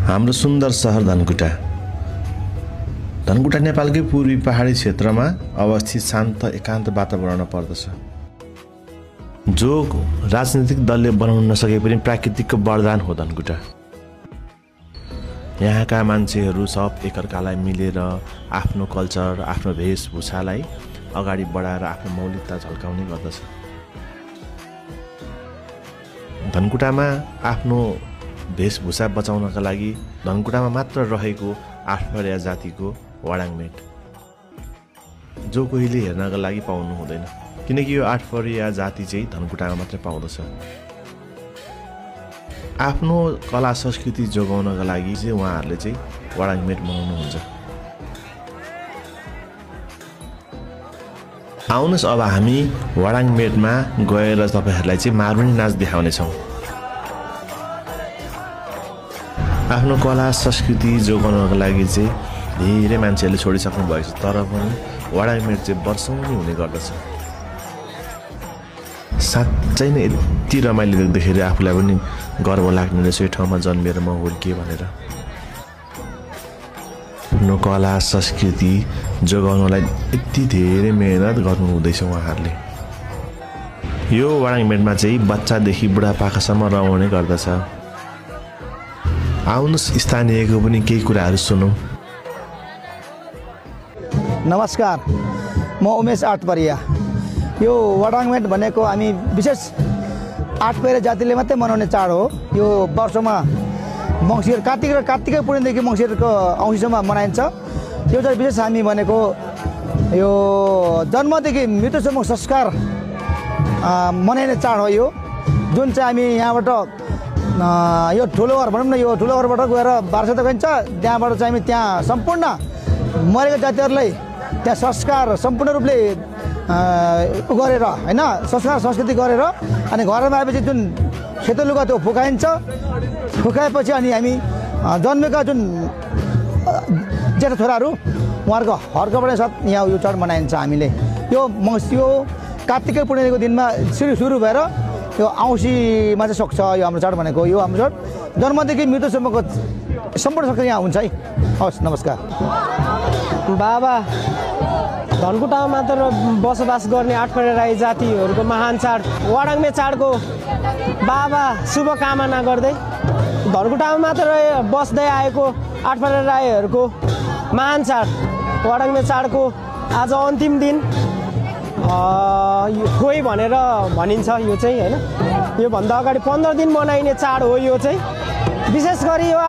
हाम्रो सुन्दर सहर धनकुटा नेपालकै पूर्वी पहाडी क्षेत्रमा अवस्थित शान्त एकान्त वातावरणमा पर्दछ। जो राजनीतिक दलले बनाउन नसके पनि प्राकृतिकको वरदान हो धनकुटा। यहाँका मान्छेहरू सब एकअर्कालाई मिलेर आफ्नो कल्चर, आफ्नो वेशभूषालाई अगाडि बढाएर आफ्नो मौलिकता झल्काउने गर्दछ। धनकुटामा आफ्नो वेशभूषा बचाउनका लागि धनकुटामा मात्र रहेको आठपरिया जातिको वडाङमेट जो कोहीले हेर्नका लागि पाउनु हुँदैन, किनकि यो आठपरिया जाति चाहिँ धनकुटामा मात्र पाउँदछ। आफ्नो कला संस्कृति जोगाउनका लागि चाहिँ उहाँहरूले चाहिँ वडाङमेट मनाउनुहुन्छ। आउनुहोस् अब हामी वडाङमेटमा गएर तपाईहरुलाई चाहिँ मारुनी नाच देखाउनेछौँ। आफ्नो कला संस्कृति जोगाउनको लागि चाहिँ धेरै मान्छेहरूले छोडिसक्नु भएको छ, तर पनि वडाङमेट चाहिँ वर्षौनी हुने गर्दछ। साँच्चै नै यति रमाइलो देख्दाखेरि आफूलाई पनि गर्व लाग्ने रहेछ यो ठाउँमा जन्मेर म हुर्किएँ भनेर। आफ्नो कला संस्कृति जोगाउनलाई यति धेरै मेहनत गर्नु हुँदैछ उहाँहरूले। यो वडाङमेटमा चाहिँ बच्चादेखि बुढापाकासम्म रमाउने गर्दछ। आउनुहोस् स्थानीयको पनि केही कुराहरू सुनौँ। नमस्कार, म उमेश आठपरिया। यो वडाङमेट भनेको हामी विशेष आठपरिया जातिले मात्रै मनाउने चाड हो। यो वर्षमा मङ्सिर कार्तिकै पूर्णिमादेखि मङ्सिरको औँसीसम्म मनाइन्छ। यो चाहिँ विशेष हामी भनेको यो जन्मदेखि मृत्युसम्म संस्कार मनाइने चाड हो यो, जुन चाहिँ हामी यहाँबाट यो ठुलो घर भनौँ न, यो ठुलो घरबाट गएर बारसत गइन्छ। त्यहाँबाट चाहिँ हामी त्यहाँ सम्पूर्ण मरेको जातिहरूलाई त्यहाँ संस्कार सम्पूर्ण रूपले गरेर होइन संस्कार संस्कृति गरेर अनि घरमा आएपछि जुन सेतो लुगा त्यो फुकाइन्छ। फुकाएपछि अनि हामी जन्मेका जुन जेठा छोराहरू उहाँहरूको हर्कबाट साथ यहाँ यो चाड मनाइन्छ। हामीले यो कार्तिकै पूर्णिमाको दिनमा सुरु भएर यो औँसीमा चाहिँ सक्छ यो हाम्रो चाड भनेको। यो हाम्रो चाड जन्मदेखि मृत्युसम्मको सम्पूर्ण सक्छ यहाँ हुन्छ है। हवस्, नमस्कार। बाबा धनकुटामा मात्र बसोबास गर्ने आठपरिया राई जातिहरूको महान चाड वडाङमेट चाडको बाबा शुभकामना गर्दै धनकुटामा मात्र बस्दै आएको आठपरिया राईहरूको महान चाड वडाङमेट चाडको आज अन्तिम दिन खोइ भनेर भनिन्छ। यो चाहिँ होइन, योभन्दा अगाडि 15 दिन मनाइने चाड हो। यो चाहिँ विशेष गरी यो